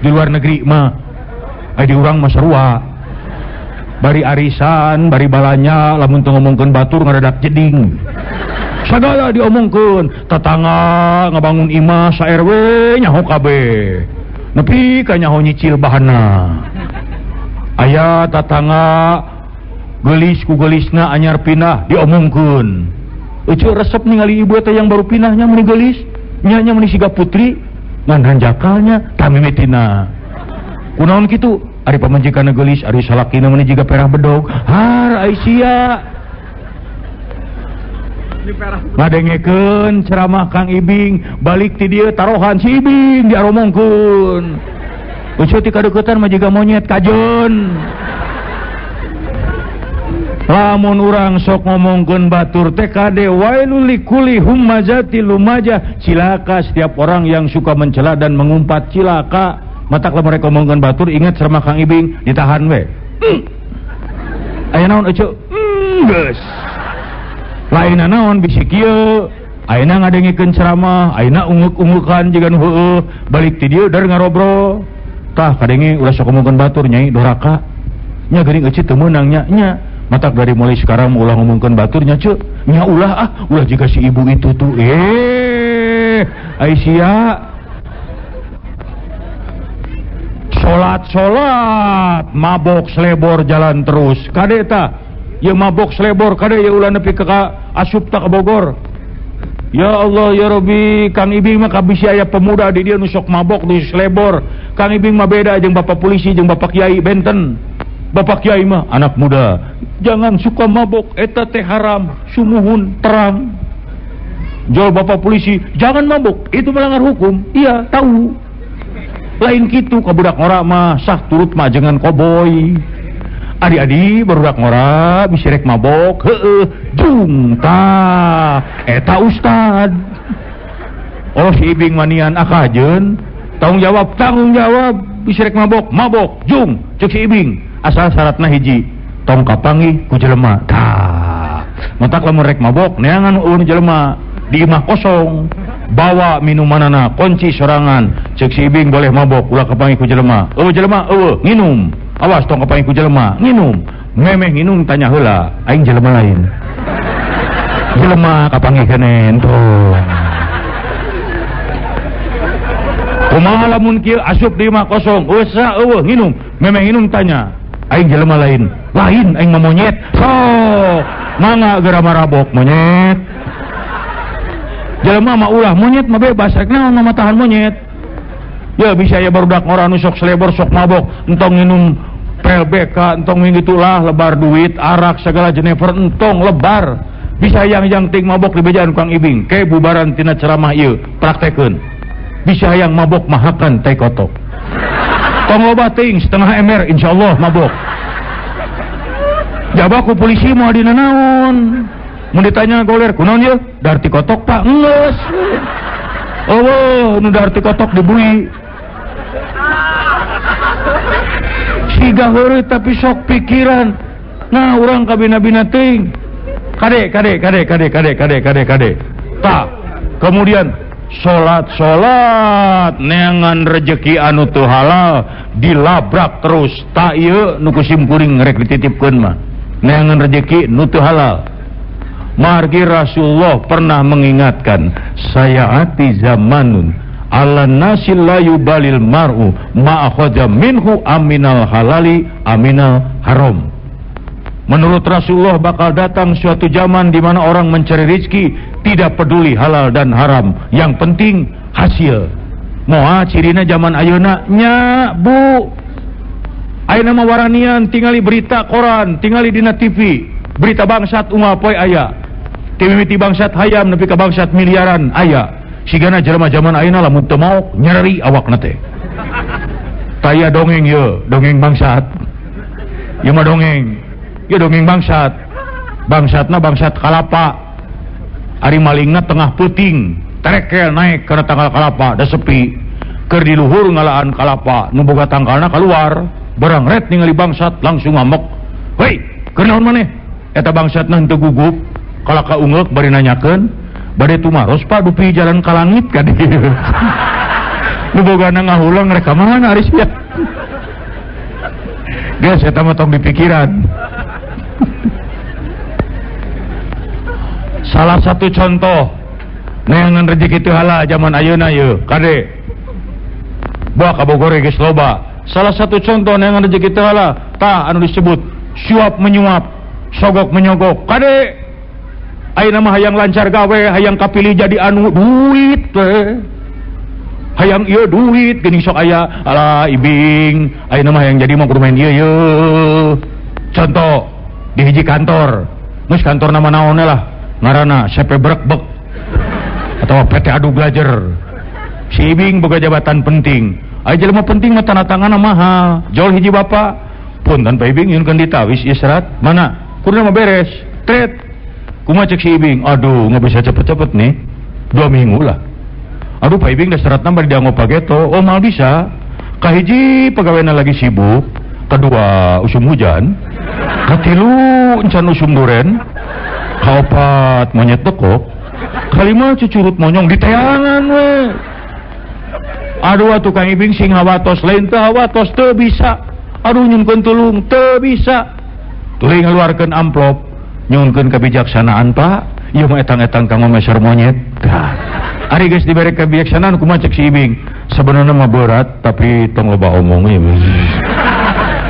Di luar negeri mah ai di urang mah sarua. Bari arisan, bari balanya lamun teu ngomongkeun batur ngadadak jeding. Sagala diomongkeun, tetangga ngabangun imah sa RW nyaho kabeh. Nepi ka nyaho nyicil bahanna. Aya tetangga geulis ku geulisna anyar pindah diomongkeun. Euceu resep ningali ibu teh yang baru pindahnya meuni geulis, nya nya meuni siga putri, ngan hanjakalnya tamimitina. Kunaon kitu? Ari pamajikanna geulis, ari salakina meuni jiga perah bedog. Har ai sia. Ngadengekeun ceramah Kang Ibing, balik ti dieu tarohan si Ibing diaromongkeun. Euceu ti kadeuketan mah jiga monyet kajeun. Lamun urang sok ngomongkeun batur teh kade wailul likuli humazati lumajah, cilaka setiap orang yang suka mencela dan mengumpat, cilaka. Matak lamun rek ngomongkeun batur ingat ceramah Kang Ibing ditahan we. Aya naon euceu? Geus. Lainna naon bisi kieu, ayeuna ngadengikeun ceramah, ayeuna unguk-ungukan jiga nu heueuh, balik ti dieu dar ngarobrol. Tah kadenge ulah sok ngomongkeun batur nyai doraka. Nya geuning euceu teu meunang nya nya. Matak dari mulai sekarang ulah ngomongkeun baturnya ceu, nya ulah ah, ulah jika si ibu itu tuh. Aisyah. Salat-salat mabok selebor jalan terus. Kade ta? Ya mabok selebor kade ya ulah nepi ka asup ta ka Bogor. Ya Allah ya Rabbi, Kang Ibing mah kabisi aya pemuda di dieu nu sok mabok di selebor. Kang Ibing mah beda jeung bapak polisi jeung bapak kiai benten. Bapak kiai mah anak muda, jangan suka mabok, eta teh haram, sumuhun terang. Jol bapak polisi, jangan mabok, itu melanggar hukum. Iya, tahu. Lain kitu ka budak ngora mah sah turut mah jangan koboy. Adi-adi barudak ngora bisi rek mabok, heueuh, jung tah, eta ustad. Oh si Ibing manian akajeun, tanggung jawab bisi rek mabok, mabok, jung, ceuk si Ibing. Asal syaratna hiji, tong kapanggih ku jelema. Tah, matak lamun rek mabok neangan eueun jelema di imah kosong, bawa minumanana, kunci sorangan. Ceuk si Ibing boleh mabok ulah kapanggih ku jelema. Eueuh jelema eueuh nginum. Awas tong kapanggih ku jelema, nginum. Memeh nginum tanya heula, aing jelema lain. Jelema kapanggih keneh entong. Kumaha lamun kieu asup di imah kosong, eueuh sa eueuh nginum. Memeh nginum tanya, aing jelema lain. Lain aing mah monyet. Sok, mangga geura marabok monyet. Jelema mah ulah monyet mah bebas rek naon mah tahan monyet. Ya bisa ya barudak ngora nu sok selebor sok mabok, entong nginum PLBK, entong ngitulah lebar duit, arak segala jenever entong lebar. Bisa yang ting mabok di bejaan Kang Ibing, ke bubaran tina ceramah ieu, praktekeun. Bisa yang mabok mahakan teh kotok. Tong loba teuing setengah ember insyaallah mabok. Jaba ku polisi moal dina naon. Mun ditanya goler kunaon ieu? Darti kotok Pak. Geus. Eueuh nu darti kotok dibui. Siga heureuy tapi sok pikiran. Nah urang kabina-bina teuing. Kade kade kade kade kade kade kade kade. Tah, kemudian salat-salat neangan rejeki anu teu halal dilabrak terus. Tak ieu nu ku simkuring rek dititipkeun mah. Neangan rejeki nu teu halal. Margi Rasulullah pernah mengingatkan, sayaati zamanun ala nasil la yubalil mar'u ma akhadha minhu aminal halali aminal haram. Menurut Rasulullah bakal datang suatu zaman di mana orang mencari rezeki tidak peduli halal dan haram, yang penting hasil. Moal cirina zaman ayeuna nya Bu. Ayeuna mah waranian tingali berita koran, tingali dina TV, berita bangsat unggal poe aya. Timimiti bangsat hayam nepi ka bangsat miliaran aya. Sigana jelema zaman ayeuna lamun teu maok nyeri awakna teh. Taya dongeng ye, dongeng bangsat. Ieu mah dongeng. Ieu dongeng bangsat. Bangsatna bangsat kalapa. Ari malingna tengah peuting, terekel naik kana tangkal kalapa, da sepi. Keur di luhur ngalaan kalapa, nu boga tangkalna kaluar, barang ret ningali bangsat langsung ngamuk. Hei, keur naon maneh? Eta bangsatna henteu gugup, kalaka ungeuk bari nanyakeun, bade tumaros Pak dupi jalan ka langit ka dieu. Nu bogana ngahulang rek ka mana ari sia. Geus eta mah tong dipikiran. Salah satu contoh neangan rezeki teu halal zaman ayeuna yeuh, kade. Buah ka Bogor geus loba. Salah satu contoh neangan rezeki teu halal tah anu disebut suap menyuap, sogok menyogok. Kade. Ayeuna mah hayang lancar gawe, hayang kapilih jadi anu duit teh. Hayang ieu duit geuning sok aya, alah ibing, ayeuna mah hayang jadi mah kudu main ieu ye. Contoh di hiji kantor, geus kantor nama naon lah, ngaranna CP Brekbek atau PT Adu Belajar. Si ibing boga jabatan penting. Aya jelema penting mah tanda tanganna mahal. Jol hiji bapak, punten Pak Ibing nyunkeun ditawis ieu serat, mana? Kudu mah beres. Tret. Kumaha cek si Ibing? Aduh, nggak bisa cepet-cepet nih. 2 minggu lah. Aduh Pak Ibing dah serat nambah dianggo pageto. Oh mal bisa. Kahiji pegawainya lagi sibuk. Kedua usum hujan. Katilu encan usum duren. Kaopat monyet tekok. Kalima cucurut monyong di teangan we. Aduh atuh Kang Ibing sing hawatos lain teu hawatos teu bisa. Aduh nyunkeun tulung teu bisa. Tuluy ngaluarkeun amplop. Nyunkeun kebijaksanaan Pak, ieu mah etang-etang kanggo meser monyet. Tah. Ari geus dibere kebijaksanaan kumaha cek si Ibing? Sebenarnya mah berat tapi tong loba omong ieu.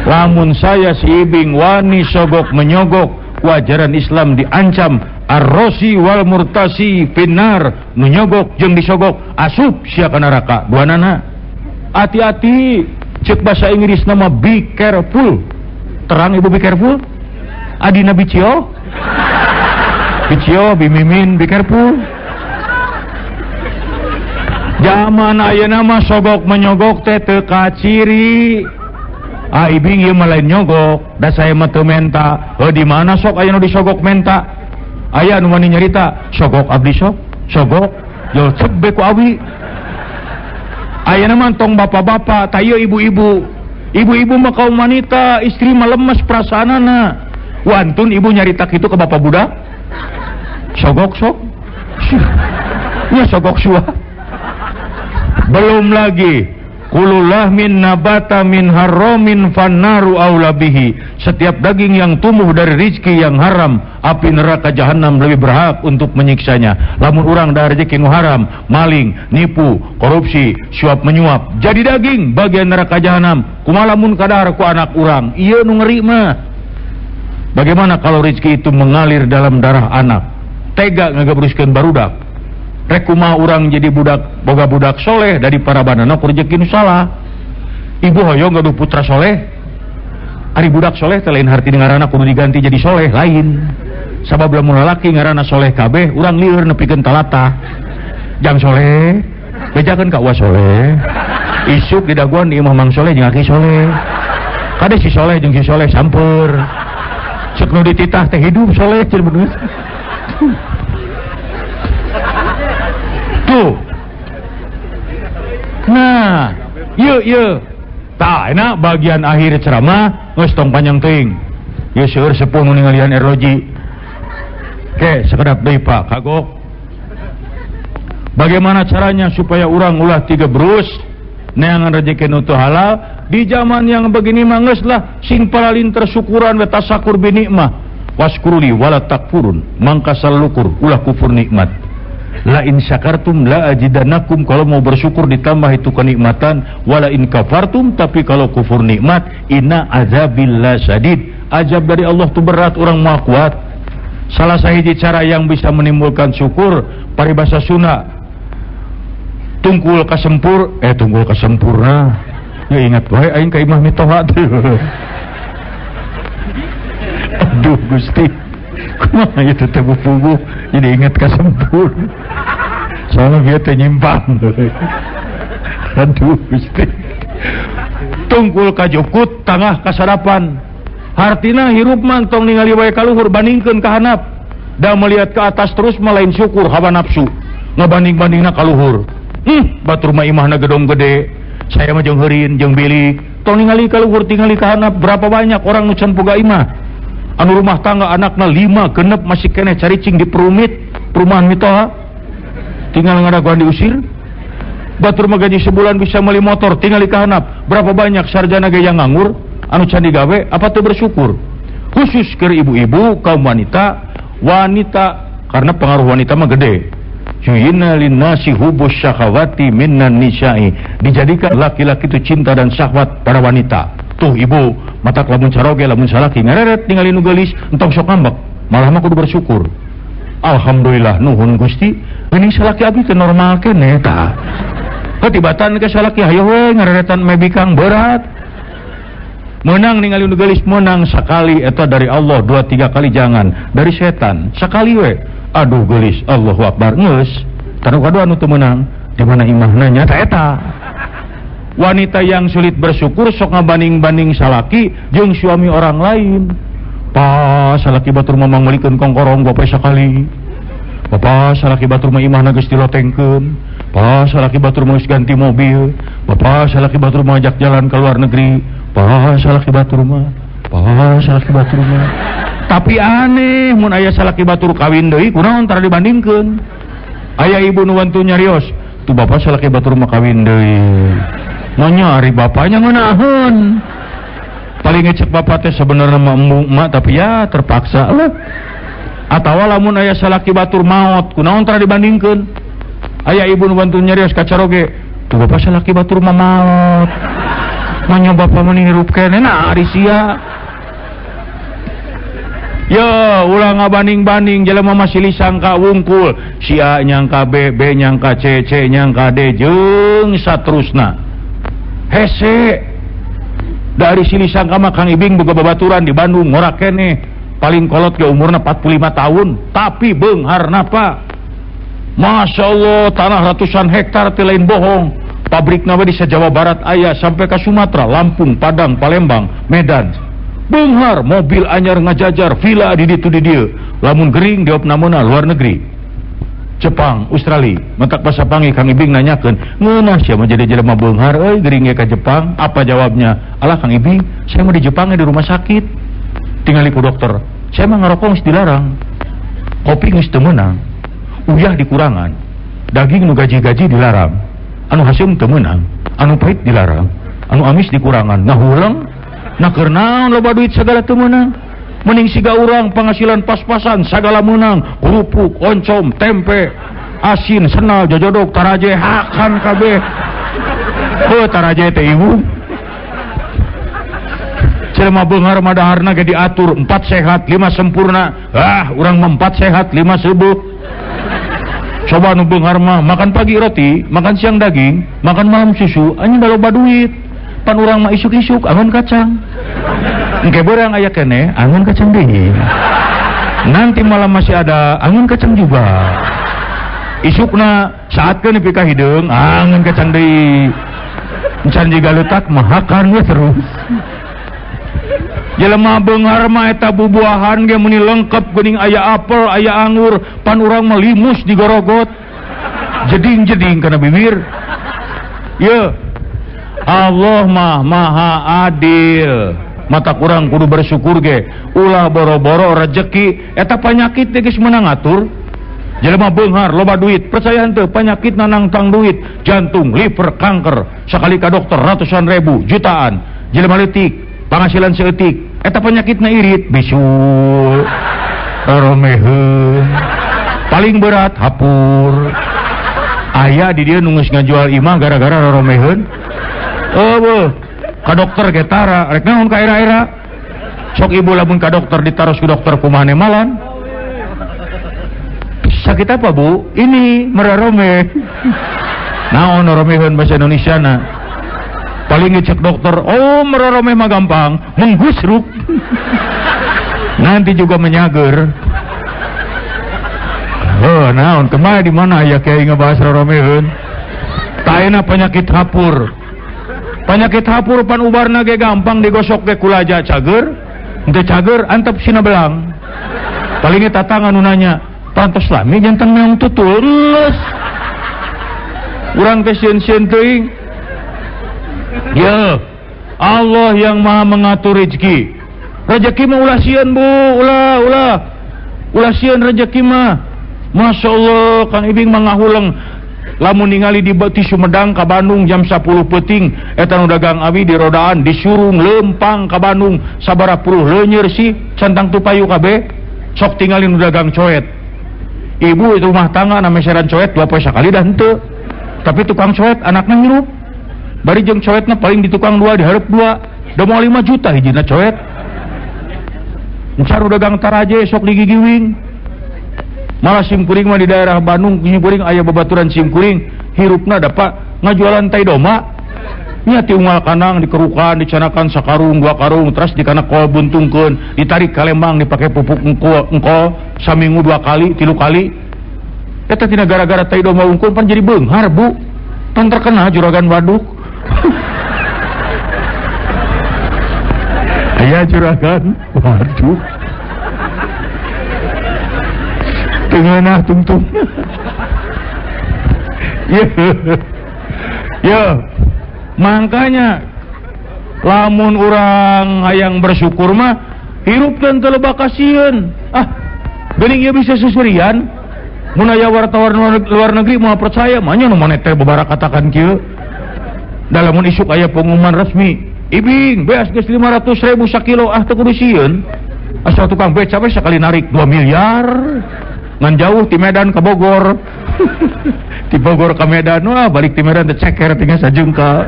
Lamun saya si Ibing wani sogok menyogok, ku ajaran Islam diancam arrosi wal murtasi finnar, nu nyogok jeung disogok asup sia ka neraka duanana. Hati-hati, cek bahasa Inggris nama be careful. Terang ibu be careful? Adina bicio? Bicio, bimimin, be careful. Zaman ayeuna mah sogok menyogok teh teu kaciri. Ah ibing ieu mah lain nyogok, da saya mah teu menta. Heuh di mana sok aya nu disogok menta? Aya nu wani nyarita, sogok abdi sok, sogok, jol ceb ku awi. Ayeuna mah tong bapak-bapak, tah ieu ibu-ibu. Ibu-ibu mah kaum wanita, istri mah lemes perasaanana. Wantun ibu nyarita kitu ke bapak budak? Sogok sok. Ya sogok suah. Belum lagi kulullah min nabata min haramin fannaru aula bihi. Setiap daging yang tumbuh dari rizki yang haram, api neraka jahanam lebih berhak untuk menyiksanya. Lamun urang dari rezeki nu haram, maling, nipu, korupsi, suap menyuap, jadi daging bagian neraka jahanam. Kumaha lamun kadahar ku anak urang? Ieu nu ngeri mah. Bagaimana kalau rezeki itu mengalir dalam darah anak? Tega ngagabruskeun barudak. Rek kumaha urang jadi budak boga budak soleh dari para banana ku rezeki nu salah. Ibu hoyong gaduh putra soleh. Ari budak soleh teh lain harti ngaranna kudu diganti jadi soleh lain. Sabab lamun lalaki ngaranna soleh kabeh urang lieur nepikeun talata. Jang soleh, bejakeun ka uwa soleh. Isuk didaguan di imah Mang Soleh jeung aki soleh. Kade si soleh jeung si soleh samper. Cek nu dititah teh hidup soleh cenah bener. Tuh. Nah, yuk yuk. Tah, enak bagian akhir ceramah geus tong panjang teuing. Ieu seueur sepuh nu ningalian erloji. Oke, sekedap deui Pak, kagok. Bagaimana caranya supaya urang ulah tiga berus neangan rezeki nu teu halal di zaman yang begini mah geus lah sing paralinter syukuran we tasakur bi nikmah waskuruli wala takfurun mangka salukur ulah kufur nikmat. La in syakartum la ajidanakum, kalau mau bersyukur ditambah itu kenikmatan, wala in kafartum, tapi kalau kufur nikmat inna azabillah syadid, azab dari Allah tuh berat, orang mau kuat. Salah sahiji cara yang bisa menimbulkan syukur paribasa Sunda tungkul kasempur, tungkul kasempurna ya ingat wae aing ka imah mitoha tuh. Aduh Gusti, kumaha itu teh bubuh jadi ingat kasempur, soalnya dia teh nyimpang. Aduh Gusti, tungkul kajukut tangah kasarapan, hartina hirup mantong ningali wae ka luhur bandingkeun ka handap, da melihat ke atas terus malain syukur hawa nafsu ngabanding-bandingna ka luhur. Batur mah imahna gedong gede, saya mah jeung heurin jeung bilik, tong ningali ka luhur tingali ka handap. Berapa banyak orang nu can boga imah, anu rumah tangga anakna 5 genep masih keneh caricing di perumit perumahan mitoha, tinggal ngadaguan diusir. Batur mah gaji sebulan bisa beli motor, tingali ka handap. Berapa banyak sarjana ge yang nganggur anu can digawe, apa teu bersyukur? Khusus keur ibu-ibu kaum wanita, wanita karena pengaruh wanita mah gede. Yuyina linnasi hubus syahawati minan nisa'i, dijadikan laki-laki itu cinta dan syahwat pada wanita. Tuh ibu, matak lamun caroge lamun salaki ngareret ningali nu geulis entong sok ngambek, malah mah kudu bersyukur. Alhamdulillah nuhun Gusti, geuning salaki abdi teh normal keneh tah. Ketibatan ke salaki hayo we ngareretan mebikang berat. Menang ningali nu geulis menang sekali eta dari Allah, 2 3 kali jangan, dari setan sekali we. Aduh geulis, Allahu Akbar, geus. Tanu kadua anu teu meunang, di mana imahna nya ta eta. Wanita yang sulit bersyukur sok ngabanding-banding salaki jeung suami orang lain. Pa salaki batur mah mangmelikeun kongkorong gope sakali. Bapa salaki batur mah imahna geus dilotengkeun. Pa salaki batur mah geus ganti mobil. Bapa salaki batur mah ajak jalan ke luar negeri. Pa salaki batur mah, pa salaki batur mah. Tapi aneh mun aya salaki batur kawin deui kunaon tara dibandingkeun. Aya ibu nu wantu nyarios, tuh bapak salaki batur mah kawin deui. Nanya ari bapaknya ngeunaheun. Paling ngecek bapak teh sebenarnya mah embung emak tapi ya terpaksa lah. Atawa lamun aya salaki batur maot kunaon tara dibandingkeun. Aya ibu nu bantu nyarios ka caroge, tuh bapak salaki batur mah maot. Nanya bapak mah hirup keneh nah ari sia. Ya ulah ngabanding-banding jelema masih lisangka wungkul, si A nyangka B, B nyangka C, C nyangka D jeung saterusna. Hese dari sini sangka mah Kang Ibing boga babaturan di Bandung ngorak keneh, paling kolot ge umurna 45 tahun tapi beungharna Pak. Masya Allah, tanah ratusan hektar teh lain bohong. Pabrikna we di Jawa Barat aya sampai ke Sumatera, Lampung, Padang, Palembang, Medan. Beunghar, mobil anyar ngajajar, villa di ditu di dieu. Lamun gering diopnamena luar negeri. Jepang, Australia, mentak pasapangi Kang Ibing nanyakeun, ngeunah sia mah jadi jelema beunghar euy gering ge ka Jepang? Apa jawabnya? Alah Kang Ibing, saya mah di Jepang di rumah sakit. Tingali ku dokter, saya mah ngarokok geus dilarang. Kopi geus teu meunang. Uyah dikurangan. Daging nu gaji-gaji dilarang. Anu haseum teu meunang, anu pahit dilarang, anu amis dikurangan. Ngahuleng. Nah keur naon loba duit sagala teu meunang. Mending siga urang penghasilan pas-pasan sagala meunang, kerupuk, oncom, tempe, asin, senal, jojodok, taraje, hakan kabeh. Heuh taraje teh ibu. Jelema beunghar mah daharna ge diatur 4 sehat, 5 sempurna. Ah, urang mah 4 sehat, 5 seubeuk. Coba nu beunghar mah makan pagi roti, makan siang daging, makan malam susu, anjing da loba duit. Pan urang mah isuk-isuk angon kacang. Engke beurang aya keneh angon kacang deui. Nanti malam masih ada angon kacang juga. Isukna saatkeun nepi ka hideung angon kacang deui. Encan jiga leutak mah hakan we terus. Jelema beunghar mah eta bubuahan ge meuni lengkap geuning aya apel, aya anggur, pan urang mah limus digorogot. Jeding-jeding kana bibir. Ye. Allah mah maha adil. Mata kurang kudu bersyukur ge. Ulah boro-boro rejeki eta panyakit teh geus meunang ngatur. Jelema beunghar loba duit, percaya henteu panyakit nangtang duit, jantung, liver, kanker, sakali ka dokter ratusan ribu, jutaan. Jelema leutik, penghasilan seeutik, eta penyakitna irit, bisul, romeheun, paling berat hapur. Aya di dieu nu geus ngajual imah gara-gara roromeheun. Eueuh, ka dokter ge tara, rek naon ka era-era. Sok ibu lamun ka dokter ditaros ku dokter kumaha nemalan. Sakit apa bu? Ini merarome. Naon roromeheun bahasa Indonesia na. Paling ngecek dokter, oh merarome mah gampang, menggusruk. Nanti juga menyager. Oh, naon kemana di mana ya kiai ngebahas roromeheun? Taena penyakit hapur. Penyakit hapur pan ubarna ge gampang digosok ge kulaja cager, henteu cager antep sina belang. Paling tatangan nu nanya, pantos lami jantan meong tutul geus. Urang teh sieun-sieun teuing. Ya, Allah yang maha mengatur rezeki. Rezeki mah ulah sieun bu, ulah ulah. Ulah sieun rezeki mah. Masya Allah, Kang Ibing mah ngahuleng. Lamun ningali di ti Sumedang ka Bandung jam 10 peuting, eta nu dagang awi di rodaan disurung lempang ka Bandung sabaraha puluh leunyer sih centang tupayu kabeh. Sok tingali nu dagang coet. Ibu itu rumah tangga na meseran coet 2 poe sakali dah henteu. Tapi tukang coet anakna ngirup. Bari jeung coetna paling di tukang 2 dihareup 2. Da moal 5 juta hijina coet. Encar nu dagang taraje sok digigiwing. Malah simkuring mah di daerah Bandung simkuring aya babaturan simkuring hirupna dapat ngajualan tai doma. Nya ti unggal kandang dikerukan dicanakan sakarung 2 karung terus dikana kol buntungkeun ditarik ka Lembang dipake pupuk engkol saminggu 2 kali 3 kali. Eta tina gara-gara tai doma unggul pan jadi beunghar bu. Pan terkenal juragan waduk. Aya juragan waduk. Tengenah tungtung. Ya. Ya. Makanya lamun urang hayang bersyukur mah hirup dan teu loba kasieun. Ah, geuning ieu bisa susurian. Mun aya wartawan luar negeri moal percaya, mah nya nu maneh teh babarakatakan kieu. Da lamun isuk aya pengumuman resmi, Ibing beas geus 500.000 sakilo, ah teu kudu sieun. Asal tukang beca we sakali narik 2 miliar. Ngan jauh ti Medan ke Bogor. Ti Bogor ke Medan, wah balik ti Medan teh ceker tinggal sajengka.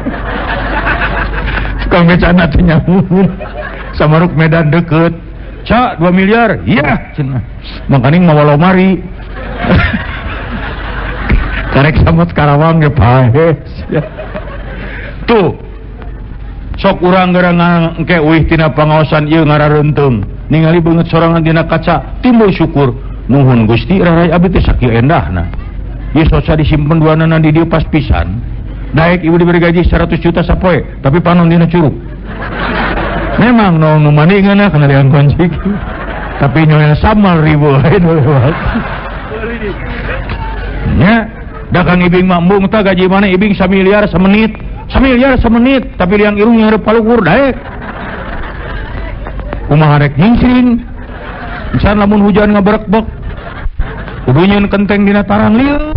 Tukang becana teh nyamun. Samaruk Medan deket. Ca 2 miliar. Iya cenah. Mangkaning mawa lomari. Karek samot Karawang ge paes. Tuh. Sok urang geura engke uih tina pangaosan ieu ngarareunteung. Ningali beungeut sorangan dina kaca, timbul syukur. Nuhun Gusti rarai abdi teh sakieu endahna. Ieu soca disimpen duanana di dieu pas pisan. Daek ibu diberi gaji 100 juta sapoe, tapi panon dina curug. Memang nu mani ngeunah kana liang kunci. Tapi nyonya samal ribu lain lewat. Nya, da Kang Ibing mah embung tah gaji mana Ibing samiliar semenit. Samiliar semenit, tapi liang irung nyareup paluhur daek. Kumaha rek nyingsing. Misalnya lamun hujan ngaberekbek, kudu nyeun kenteng dina tarang lieu.